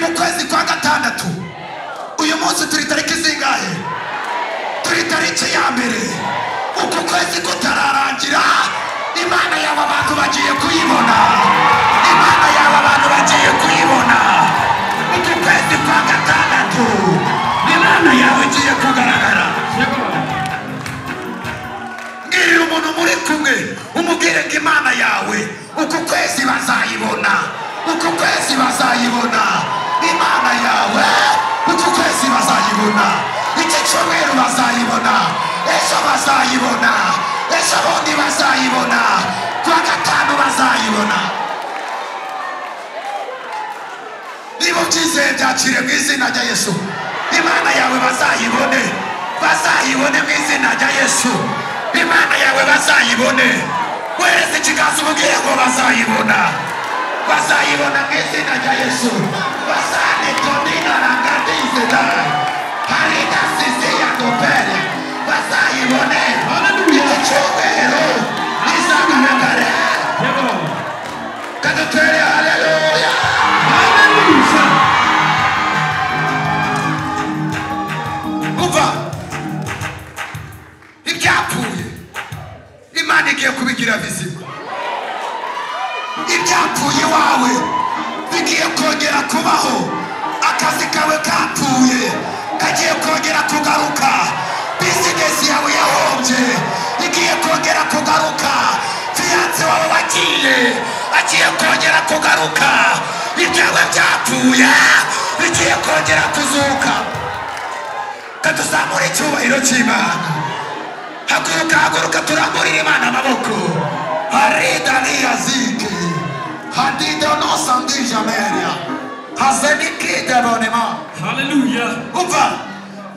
mu kwezi kwa gatandatu. Uyu munsi turi tariki zingahe? Turi tariki ya mbere. Uku kwezi kutararangira, Imana yawe abantu bagiye kuyibona. Imana yawe abantu bagiye kuyibona. Uku kwezi kwa gatandatu, Imana yawe igiye kugaragara. Mbwirira umuntu muri kumwe, umubwire ko Imana yawe uku kwezi bazayibona. Uku kwezi bazayibona. Imana yawe uku kwezi bazayibona. Iki cyumweru bazayibona. Ejo bazayibona. Ejo bundi bazayibona. Kuwa gatanu bazayibona. Niba ubyizeye byakire mu izina rya Yesu. Imana yawe bazayibone. Bazayibone mu izina rya Yesu. Imana yawe bazayibone. Wereze ikiganza umubwire ngo bazayibona. Bazayibona mu izina rya Yesu. Bazanitonina rangadizedai. Harida sisi ya topere. Bazayibone. Iki cyumweru izagaragara. Kadutere haleluya. Umva, ibyapfuye Imana igiye kubigira bizima. Ibyapfuye iwawe bigiye kongera kubaho. Akazi kawe kapfuye kagiye kongera kugaruka. Bizinesi yawe yahombye igiye kongera kugaruka. Fiyanse wawe wagiye agiye kongera kugaruka. Ibyawe byapfuye bigiye kongera kuzuka. Katuzamura icyubahiro cy'Imana. Haguruka, haguruka, turamburire Imana amaboko. Haridaliyazike hadidonosandijameria hazenikidebonema. Haleluya. Umva,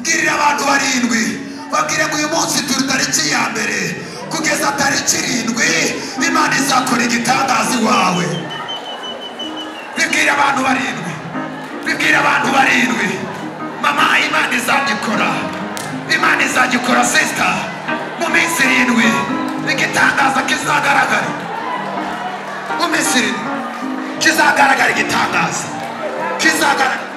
mbwirira abantu barindwi, babwire ngo uyu munsi turi tariki ya mbere kugeza tariki 7 Imana izakora igitangaza iwawe. Bibwira abantu barindwi, bibwira abantu barindwi. Mama, Imana izagikora. Imana izagikora sister. Mu minsi 7 igitangaza kizagaragara. Mu minsi 7 kizagaragara igitangaza. Kizagaragara.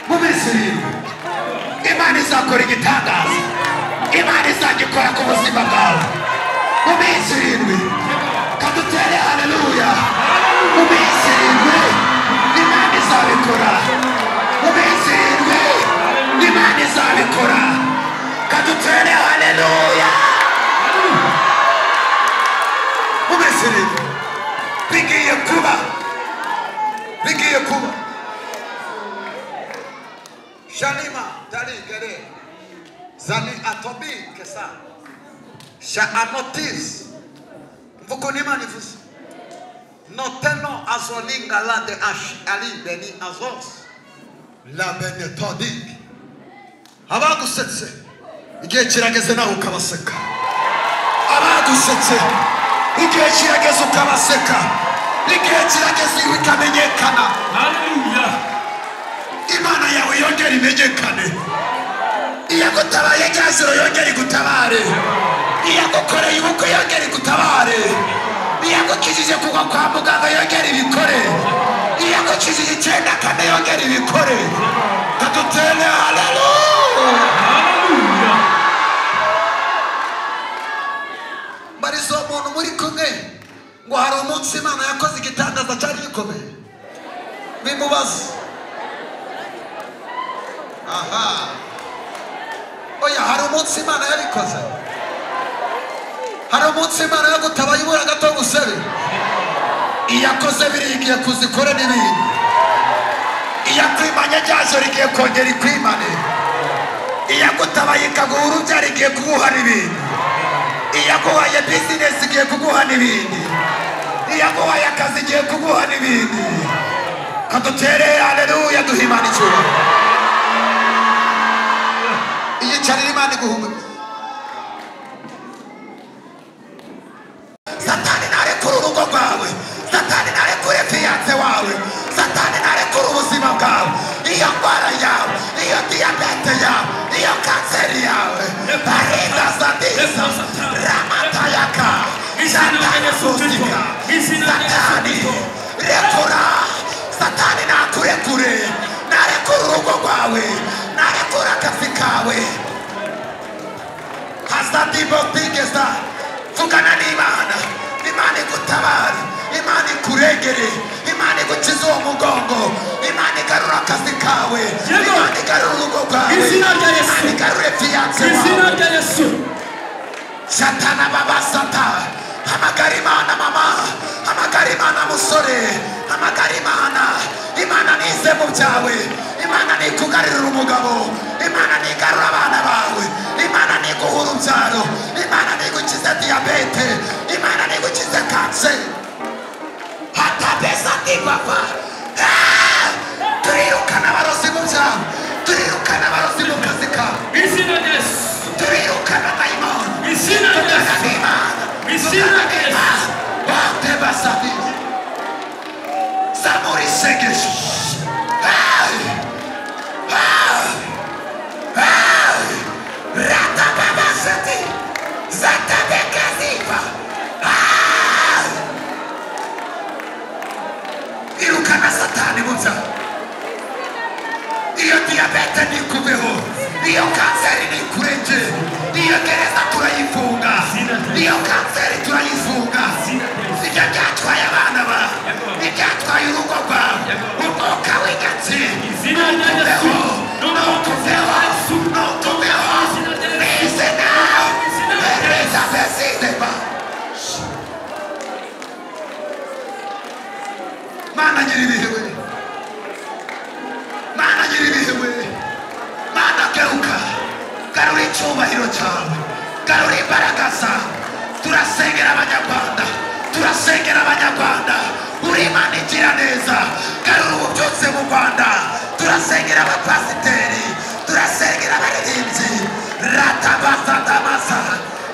Mu minsi 7 Imana izakora igitangaza. Imana izagikora ku buzima bwawe. Mu minsi 7 kadutere haleluya. Mu minsi 7 Imana izabikora. Mu minsi 7 Imana izabikora. Kadutere haleluya. Mu minsi 7 bigiye kuba. Bigiye kuba. Shalima dali gere zani atobi kesa sha anotis mvuko nima nivuze noteno azolinga la de ash ali beni azos la benetodik. Abagusetse igihe kirageze nawe ukabaseka. Abagusetse igihe kirageze ukabaseka. Igihe kirageze bikamenyekana. Haleluya. Imana yawe yongera imenyekane. Iyagutabaye ryaziro yongera igutabare. Iyagukoreye ubukwe yongera igutabare. Iyagukijije kugwa kwa muganga yongera ibikore. Iyagukijije 94 yongera ibikore. Kadutere haleluya. Haleluya. Barizo umuntu muri kumwe ngo hari umunsi Imana yakoze igitangaza cyari gikomeye. Bimubaze. Aha. Oya, hari umunsi Imana yabikoze. Hari umunsi Imana yagutabaye ibura gato gusebe. Iyakoze biri igiye kuzikora n'ibindi. Iyakwimanya ryazo rigiye kongera ikwimane. Iyagutabaye ikaguha urubyaro igiye kuguha n'ibindi. Iyaguhaye bizinesi igiye kuguha n'ibindi. Iyaguhaye akazi igiye kuguha n'ibindi. Kadutere haleluya, duhe Imana icyubahiro. Iyicarira Imana iguha umugisha. Satani narekura urugo rwawe, Satani narekure fiyanse wawe, Satani narekura ubuzima bwawe, iyo ndwara yawe, iyo diyabete yawe, iyo kanseri yawe. Barinda sadisa ramatayaka Satani sosika. Satani rekura, Satani nakurekure, narekura urugo rwawe, narekura akazi kawe. Hasadibotigeza vugana n'Imana, Imana igutabare, Imana ikuregere, Imana igukize uwo mugongo, Imana igarura akazi kawe, Imana igarura urugo rwawe, Imana igarure fiyanse wawe. Satana baba sata, hamagara Imana mama, hamagara Imana musore, hamagara Imana. Imana nize mu byawe, Imana nikugarurira umugabo, Imana nigarura abana bawe, Imana niguha urubyaro, Imana nigukize diyabete, Imana nigukize kanseri. Hatabesa ndigwapfa. Turirukana abarozi mu byawe, turirukana abarozi mu kazi kawe, turirukana dayimoni, tugana n'Imana, tugana n'Imana. Watebasadi zamura isengesho. Ratababasati zatabekaziva. Irukana Satani mu byawe. Iyo diyabete nikuveho, iyo kanseri nikurenge, iyo gereza turayifunga, iyo kanseri turayifunga. Ibyo byatwaye abana bawe, ibyatwaye urugo rwawe, umwuka w'inyatsi ntukuveho, ntukuveho, ntukuveho. Izina Elizabeth. Mana nyiri ibihe we, Mana nyiri ibihe we, Mana garuka, garura icyubahiro cyawe, garura imbaraga zawe. Turasengera Abanyarwanda, turasengera Abanyarwanda, uri Imana igira neza, garura ububyutse mu Rwanda. Turasengera abapasiteri, turasengera abaririmbyi. Ratabasatamasa,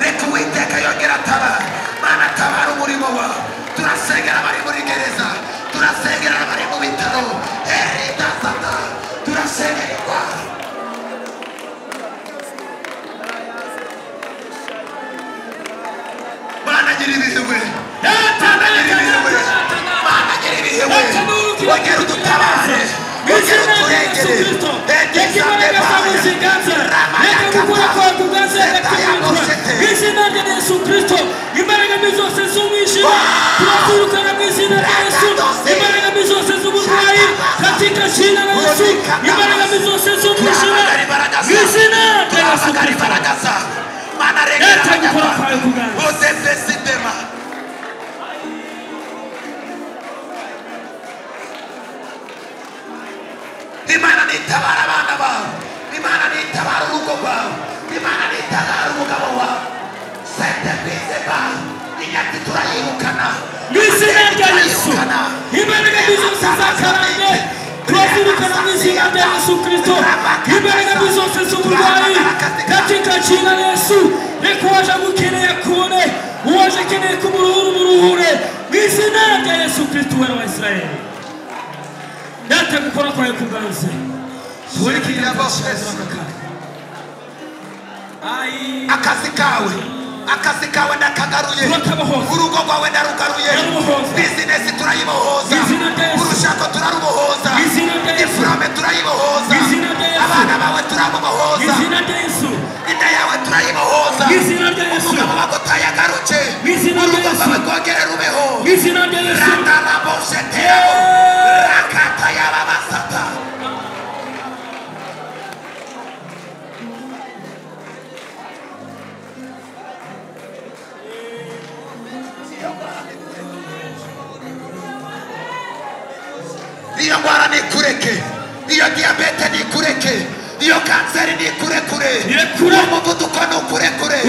reka Uwiteka yongera atabara. Mana tabara umurimo wawe. Turasengera abari muri gereza, turasengera abari mu bitaro. Eridasata, turasengera indwara. Mana gira ibihe we, Mana gira ibihe we, Mana gira ibihe we, wongera udutabare, wongera uturengere. Izina rya Yesu Kristo, imbaraga mbi zose z'umwijima turazirukana mu izina rya Yesu. Imbaraga mbi zose z'uburwayi katika jina la Yesu. Imbaraga mbi zose z'umwijima mu izina rya Yesu Kristo. Mana regera Abanyarwanda ozepesidema. Imana nitabara abana bawe, Imana nitabara urugo rwawe, Imana nitabara umugabo wawe. Sente bizeba inyatsi turayirukana mu izina rya Yesu. Imbaraga mbi zose zakarande turazirukana mu izina rya Yesu Kristo. Imbaraga mbi zose z'uburwayi katika jina la Yesu. Reka uwaje agukeneye akubone, uwaje akeneye kumuruhura umuruhure mu izina rya Yesu Kristo wera wa Israeli. Data gukora kwawe kuganze. Akazi kawe, akazi kawe ndakagaruye, urugo rwawe ndarugaruye, bizinesi turayibohoza, urushako turarubohoza, ifurame turayibohoza, abana bawe turamubohoza, inda yawe turayibohoza, umugabo wagutaye agaruke, urugo rwawe rwongere rubeho. Ratalaboseteo rakatayababasata. Iyo ndwara nikureke, iyo diyabete nikureke, iyo kanseri nikurekure, uwo muvuduko nukurekure.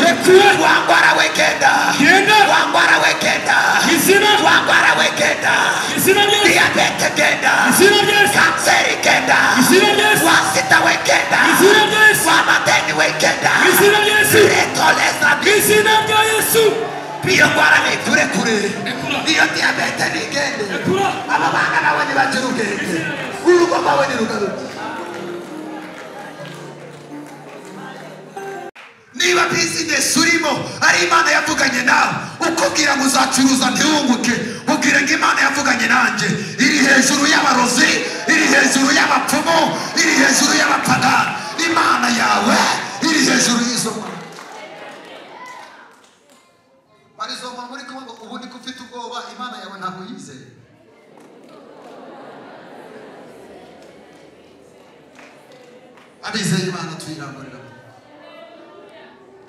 Wa ndwara we genda, wa ndwara we genda, wa ndwara we genda, diyabete genda, kanseri genda, wa sida we genda, wa madeni we genda. Retoleza izina rya Yesu. Iyo ndwara nikurekure, iyo diyabete nigende, aba bana nawe nibagira ubwenge, urugo rwawe nirugaruke. Niba bizinesi urimo ari Imana yavuganye nawe ukubwira ngo uzacuruza ntiwunguke, ubwire ngo Imana yavuganye nanjye iri hejuru y'abarozi, iri hejuru y'abapfumu, iri hejuru y'abapagani. Imana yawe iri hejuru y'izo mana. Barizoma muri kumwe ngo ubundi ko ufite ubwoba Imana yawe ntabwo yizeye. Abizeye Imana tuyiramburira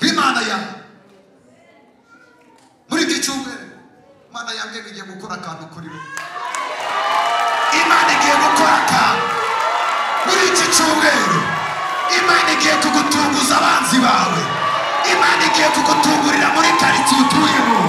Imana yawe muri iki cyumweru. Imana yambwiye ngo igiye gukora akantu kuri we. Imana igiye gukora akantu muri iki cyumweru. Imana igiye kugutunguza abanzi bawe. Imana igiye kugutungurira muri karitsiye utuyemo.